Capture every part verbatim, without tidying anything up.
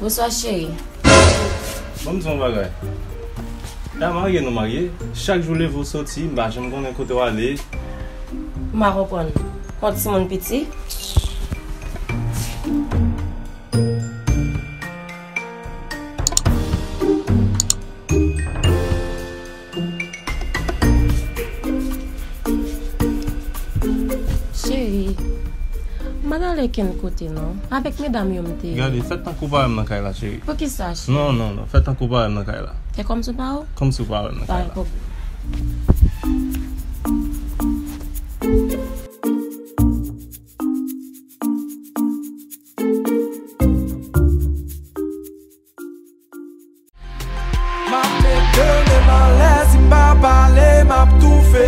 Bonswa, cheri. Ban m di w yon bagay. E a marye nou marye. Chak jou w leve w soti, m pa janm konnen kote w ale. M pa konprann. Kont timoun piti. Cheri, m pa t ale kenn kote non. Avèk medam yo m te ye. Gade, fè tankou w pa wè m nan kay la, cheri. Poukisa, cheri? Non, non, non, fè tankou w pa wè m nan kay la. Fè kòmsi w pa wè? Kòmsi w pa wè m nan kay la. Pa gen pwoblèm. M ap mete men m anlè, si m pa pale, m ap toufe.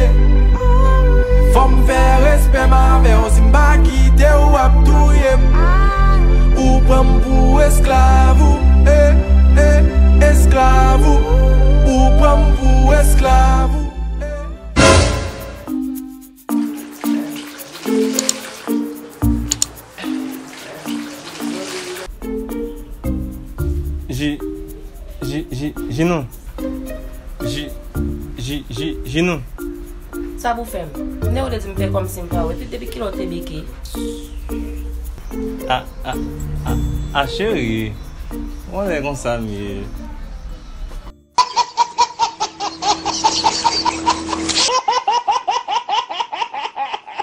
Fò m fè respè m avè w, si m pa kite w, w ap touye m. Ou pran m pou esklav ou, eh, eh, esklav ou. Ou pran m pou esklav ou, eh. Ji, Ji, Ji, Jinou. Ji, Ji, Ji, Jinou. Sa pou fè m? Nè ou te di m fè kòmsi m pa wè. Depi kilè w te beke? A, a, a, a, cheri. Ou wè konsa m ye.